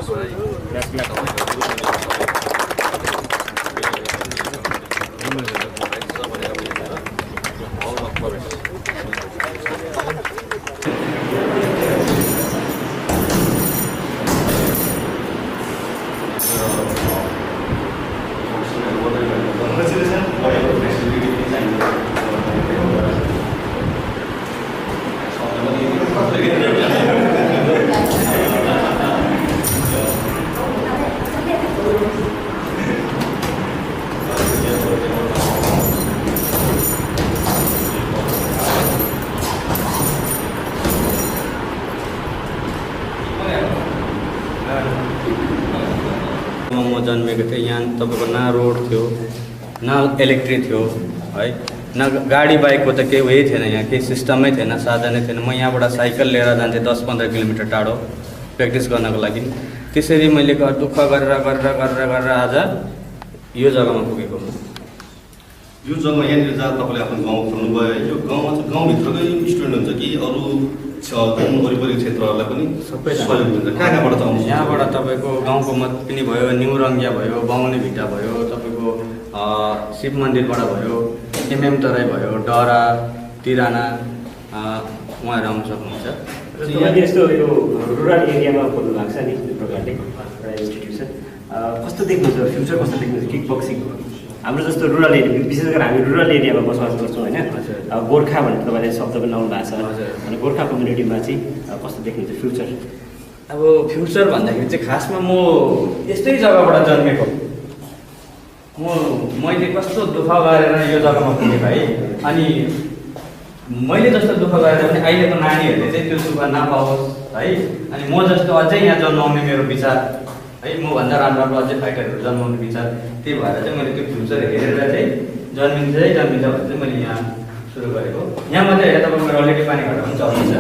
म जन्मेको थिएँ यहाँ तपाईँको न रोड थियो न इलेक्ट्रिक थियो है, न गाडी बाइकको त केही उयो थिएन, यहाँ केही सिस्टमै थिएन, साधनै थिएन। म यहाँबाट साइकल लिएर जान्थेँ 10-15 किलोमिटर टाढो प्र्याक्टिस गर्नको लागि। त्यसरी मैले दुःख गरेर आज यो जग्गामा पुगेको। यो जग्गा यहाँनिर जहाँ तपाईँले आफ्नो गाउँ खोल्नुभयो, यो गाउँमा चाहिँ गाउँभित्रकै स्टुडेन्ट हुन्छ कि अरू वरिपरि क्षेत्रहरूलाई पनि सबै सहयोग हुन्छ? कहाँ कहाँबाट आउँछ? यहाँबाट तपाईँको गाउँको मत पनि भयो, न्यु रङ्गिया भयो, बाहुने भिटा भयो, तपाईँको शिव मन्दिरबाट भयो, एमएम तराई भयो, डरा तिराना, उहाँहरू आउनु सक्नुहुन्छ। तपाईँले यस्तो यो रुरल एरियामा खोल्नु भएको छ नि जुन प्रकारले एउटा इन्स्टिट्युसन, कस्तो देख्नुहुन्छ फ्युचर, कस्तो देख्नुहुन्छ किक बक्सिङको? हाम्रो जस्तो रुरल एरिया, विशेष गरेर हामी रुरल एरियामा बसोबास गर्छौँ होइन। गोर्खा भनेर तपाईँले शब्द पनि आउनु भएको छ, अनि गोर्खा कम्युनिटीमा चाहिँ कस्तो देख्नुहुन्छ फ्युचर? अब फ्युचर भन्दाखेरि चाहिँ खासमा म यस्तै जग्गाबाट जन्मेको, मैले कस्तो दुःख गरेर यो जग्गामा पुगेँ भाइ। अनि मैले जस्तो दुःख गरेर पनि अहिलेको नानीहरूले चाहिँ त्यो दुःख नपाओस् है। अनि म जस्तो अझै यहाँ जन्माउने मेरो विचार है, मभन्दा राम्रो अझै फाइटरहरू जन्माउने विचार, त्यही भएर चाहिँ मैले त्यो फ्युचर हेरेर चाहिँ जन्मिन्छ भनेर चाहिँ मैले यहाँ सुरु गरेको। यहाँ मात्रै हेरेर तपाईँ मेरो अलरेडी पानी घाटा पनि चल्दैछ।